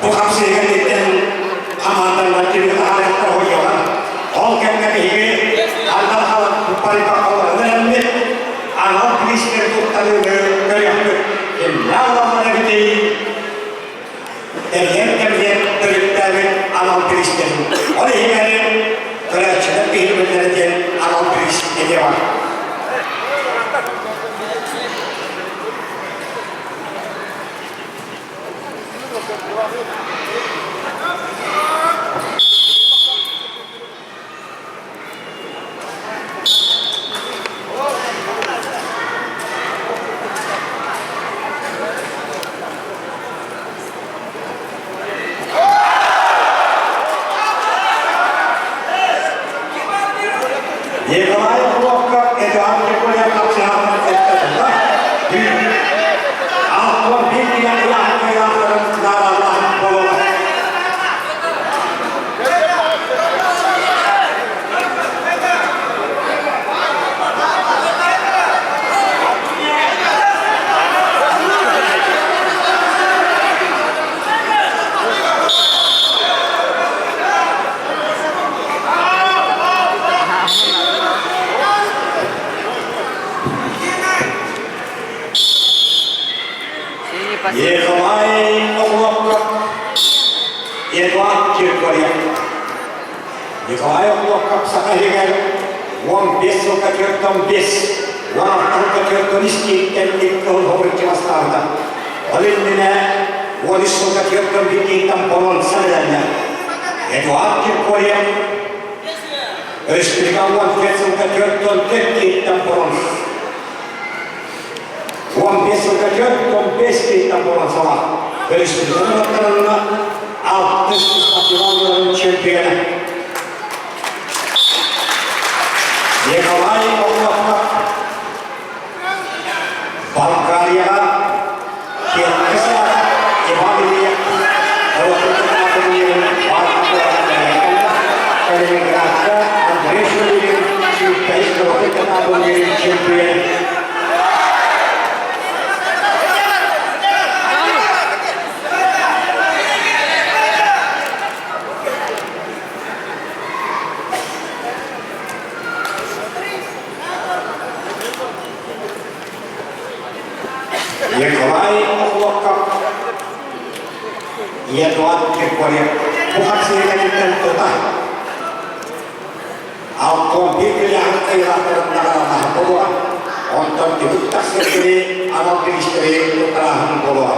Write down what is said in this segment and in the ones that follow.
Бу хапсыһыы кэнниттэн хамаандалар түмүк таһаарыахтара уһуйуоҕа. Ол кэмҥэ биһиги анал парикаларынан эммит, анал бириистэри туттарыыны көрүөхпүт. Кимнээх ылаллар эбитий? Тэрийэр кэмигэр төрүттээбит анал бириистэрин. Ол иһигэр көрөөччүлэр биһиримиллэрэ диэн анал бириис эмиэ бар. Николай Куловка Эдуард Николаев хапсыһаатын кытта Алтон биир кыайаахтарын наадалаах буолуоҕа. Николай Охлопков, Эдуард Киркорев. Николай Охлопков саха иһигэр 15 сылга 45, 16 сылга 43 киһиттэн икки сыл хобуруччу бастаабыта. Ол иннинэ 13 сылга 41 киһиттэн боруонса бэлэмнэ. Эдуард Киркорев Республика 15 сылга 44 киһиттэн боруонса 15 сылга 45 киһиттэн боруонсалаах. Республика норуоттарына алтыс спортивалларын чемпиона. Николай Павловка Болгарияҕа Киэҥкэ саата Иван Ильев Калининградка Андрей Шурилин сүүртэһис норуотун чемпион. Николай Охлопков, Эдуард Киркорев бу хапсыһыы кэнниттэн тута 61 килэһин кыайыылаахтарын наҕараалаһан буолуоҕа. Онтон түмүк тахсар киһи анал бириистэри туттарааһын буолуоҕа.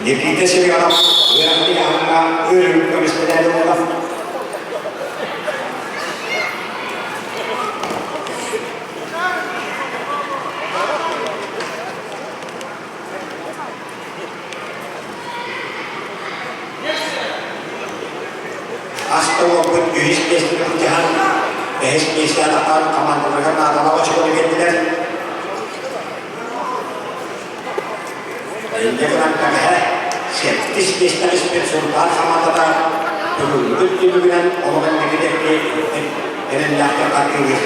Никита Семенов үөрэхтии аһыҥа өрүү көмүскэлээри буолла. Астолоппут үһүс миэстэни былдьаһан, бэһис миэстэ атахтаан хамаандаларыгар наадалаах очкону биэрдилэр. Инньэ гынан бэҕэһээ сэттис миэстэҕэ испит Сунтаар хамаандата бүгүҥҥү түмүгүнэн олох инники диэки эрэллээхтик хардыылыыр.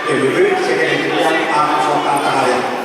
Түмүгү сэкирэтириэн ааҕан-суоттаан таһаарыа.